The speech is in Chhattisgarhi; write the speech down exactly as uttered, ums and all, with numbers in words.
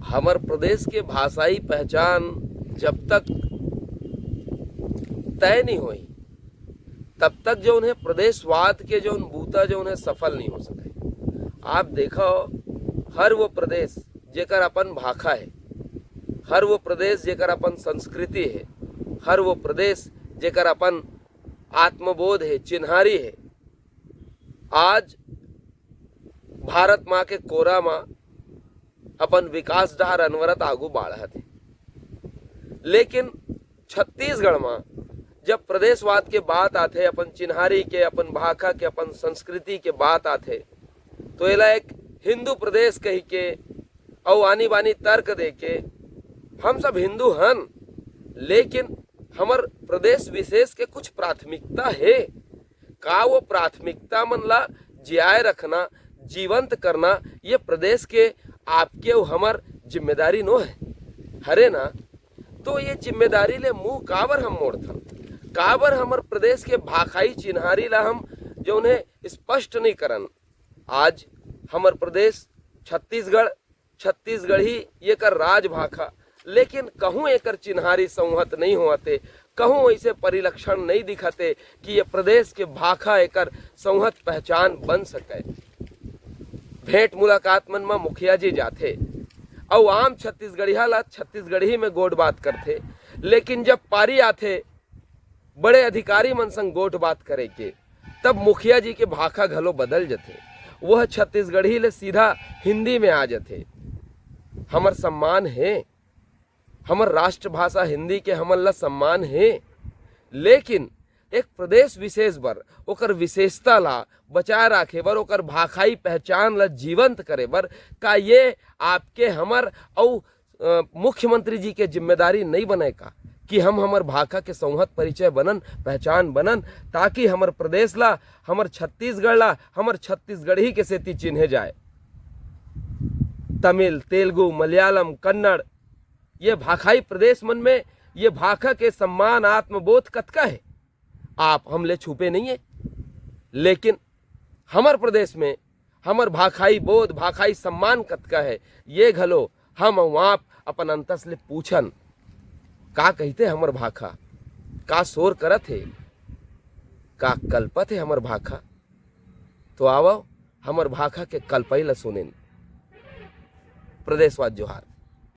हमर प्रदेश के भाषाई पहचान जब तक तय नहीं होई, तब तक जौन हे प्रदेशवाद के जौन बूता जौन हे सफल नहीं हो सके। आप देखो, हर वो प्रदेश जेकर अपन भाखा हे, हर वो प्रदेश जेकर अपन संस्कृति हे, हर वो प्रदेश जेकर अपन आत्मबोध हे, चिन्हारी हे, आज भारत माँ के कोरा मा अपन विकास डहार अनवरत आगू बाढ़त हे। लेकिन छत्तीसगढ़ मा जब प्रदेशवाद के बात आथे, अपन चिन्हारी के, अपन भाखा के, अपन संस्कृति के बात आथे, तो एला एक हिंदू प्रदेश कहि के अउ आनी बानी तर्क दे के, हम सब हिंदू हन, लेकिन हमर प्रदेश विशेष के कुछ प्राथमिकता हे। का वो प्राथमिकता मन ला जियाए रखना, जीवंत करना, ये प्रदेश के आपके अउ हमर जिम्मेदारी नो हे, हरे ना? तो ये जिम्मेदारी ले मुंह काबर हम मोड़थन? काबर हमर प्रदेश के भाखाई चिन्हारी ला हम जौन हे स्पष्ट नहीं करन? आज हमर प्रदेश छत्तीसगढ़, छत्तीसगढ़ी येकर राजभाखा, लेकिन कहूँ एकर चिन्हारी संवत नहीं होवत हे, कहूँ ऐसे परिलक्षण नहीं दिखत हे कि ये प्रदेश के भाखा एकर संवत पहचान बन सके। भेंट मुलाकात मन म मुखिया जी जाथे अउ आम छत्तीसगढ़िया ला छत्तीसगढ़ी में गोठ बात करथे, लेकिन जब पारी आथे बड़े अधिकारी मन संग गोठ बात करे के, तब मुखिया जी के भाखा घलो बदल जथे। वह छत्तीसगढ़ी ले सीधा हिंदी में आ जथे। हमर सम्मान हे, हमर राष्ट्रभाषा हिंदी के हमन ला सम्मान हे, लेकिन एक प्रदेश विशेष बर ओकर विशेषता ला बचाए राखे बर, ओकर भाखाई पहचान ला जीवंत करे बर, का ये आपके, हमर अउ अ, मुख्यमंत्री जी के जिम्मेदारी नहीं बने का कि हम हमर भाखा के संवत परिचय बनन, पहचान बनन, ताकि हमर प्रदेश ला, हमर छत्तीसगढ़ ला, हमर छत्तीसगढ़ी के सेती चिन्हे जाए? तमिल, तेलुगु, मलयालम, कन्नड़, ये भाखाई प्रदेश मन में ये भाखा के सम्मान, आत्मबोध कतका हे, आप हमले छुपे नहीं हे। लेकिन हमर प्रदेश में हमर भाखाई बोध, भाखाई सम्मान कतका हे, ये घलो हम अउ आप अपन अंतस ले पूछन। का कहिथे हमर भाखा? का शोर करत हे? का कल्पत हे हमर भाखा? तो आवव, हमर भाखा के कल्पई ल सुनिन। प्रदेशवाद जोहार।